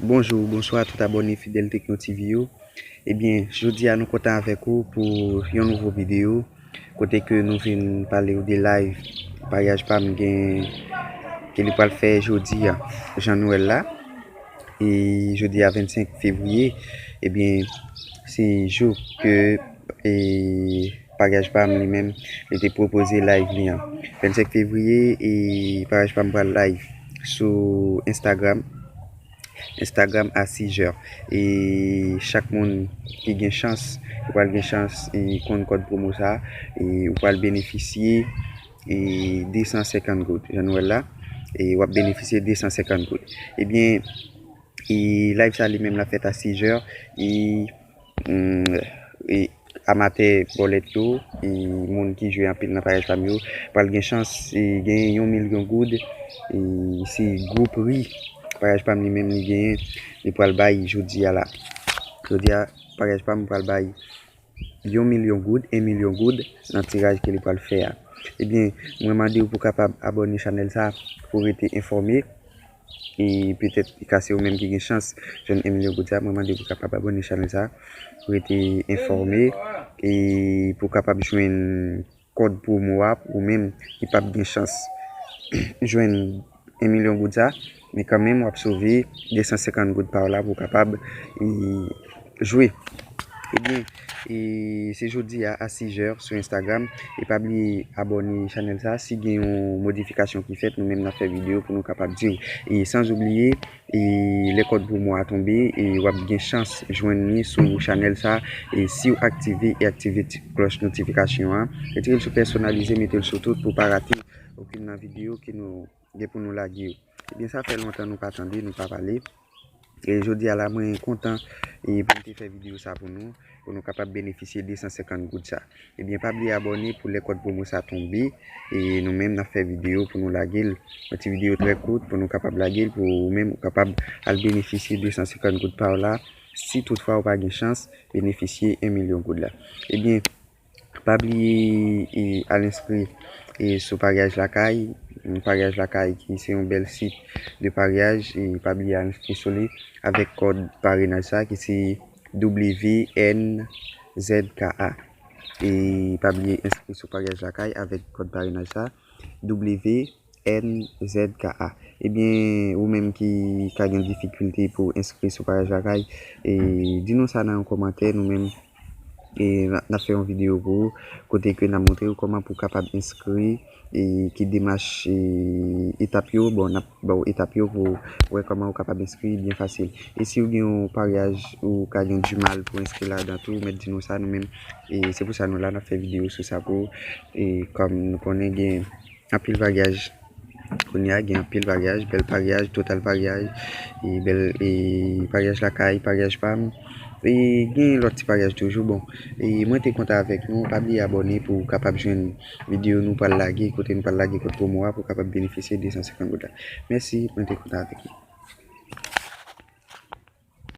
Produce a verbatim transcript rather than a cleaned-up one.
Bonjou, bonswa tout abòne Fidèl Tekno T V yo. Ebyen, jodi a nou kontan avèk ou pou yon nouvo videyo, kote ke nou vin pale w de live paryaj pa m gen, ke li pral fè jodi a, Jan Nwèl la. E jodi a vennsenk fevriye, ebyen, se jou ke, e, paryaj pa m li menm, li te pwopoze live li an. Vennsenk fevriye, e paryaj pa m pral live sou Instagram. Instagram a sis zè. E chak moun ki gen chans, ou pral gen chans e konn kòd pwomo sa, e ou pral benefisye e de san senkant goud. Jan Nwèl la, e w ap benefisye de san senkant goud. Ebyen, e live sa li menm l ap fèt a sis zè, e, mm, e amatè bòlèt yo, e moun ki jwe anpil nan paryaj pa m yo, pral gen chans e genyen yon milyon goud, e se gwo pri paryaj pa m li menm li genyen, li pral bay jodi a la. Jodi a, paryaj pa m pral bay yon milyon goud, en milyon goud nan tiraj ke li pral fè a. Ebyen, mwen mande w pou kapab abòne chanèl sa pou rete enfòme. E petèt, ka se ou menm ki gen chans jwenn en milyon goud sa, mwen mande w pou kapab abòne chanèl sa, pou rete enfòme, e pou kapab jwenn kòd pwomo a, ou menm ki p ap gen chans jwenn en milyon goud sa, men kanmenm w ap sove de san senkant goud pa w la pou w kapab, e, jwe. Ebyen, e se jodi a, a sis zè sou Instagram. E pa bliye abòne chanèl sa. Si gen yon modifikasyon ki fèt, nou menm n ap fè videyo pou nou kapab di w. E san oubliye, e lè kòd pwomo a tonbe, e w ap gen chans jwenn li sou chanèl sa. E si w aktive e aktive ti klòch notifikasyon an, retire l sou pèsonalize, mete l sou tout pou w pa rate okenn nan videyo ke nou gen pou nou lage yo. Ebyen, sa fè lontan nou pa tande, nou pa pale. E jodi a la, mwen kontan, e pou m te fè videyo sa pou nou, pou nou kapab benefisye de san senkant goud sa. Ebyen, pa bliye abòne pou lè kòd pwomo sa tonbe, e nou menm n ap fè videyo pou nou lage l. Yon ti videyo trè kout pou nou kapab lage l, pou ou menm ou kapab al benefisye de san senkant goud pa w la, si toutfwa ou pa gen chans benefisye en milyon goud la. Ebyen, pa bliye, e, al enskri, e, sou Paryaj Lakay, yon Paryaj Lakay ki se yon bèl sit de paryaj, e pa bliye al enskri sou li avèk kòd parenaj sa ki se W N Z K A. E pa bliye enskri sou Paryaj Lakay avèk kòd parenaj sa, W N Z K A. Ebyen, ou menm ki ka gen difikilte pou enskri sou Paryaj Lakay, e di nou sa nan yon kòmantè, nou menm, e n a, n ap fè yon videyo pou ou, kote ke n ap montre w kòman pou w kapab enskri, e ki demach, e etap yo, bon, n ap ba w etap yo pou w wè kòman ou kapab enskri byen fasil. E si w gen yon paryaj ou ka gen dimal pou enskri ladan tou, ou mèt di nou sa, nou menm, e se pou sa nou la, n ap fè videyo sou sa pou ou. E kòm nou konnen gen anpil paryaj. Kounye a, gen anpil paryaj, bèl paryaj, total paryaj, e bèl, e paryaj lakay, paryaj pa m. E gen lòt ti paryaj toujou. Bon, e mwen te kontan avèk nou. Pa bliye abòne pou w kapab jwenn videyo nou pral lage, kote nou pral lage kòd pwomo a pou w kapab benefisye de san senkant goud la. Mèsi, mwen te kontan avèk nou.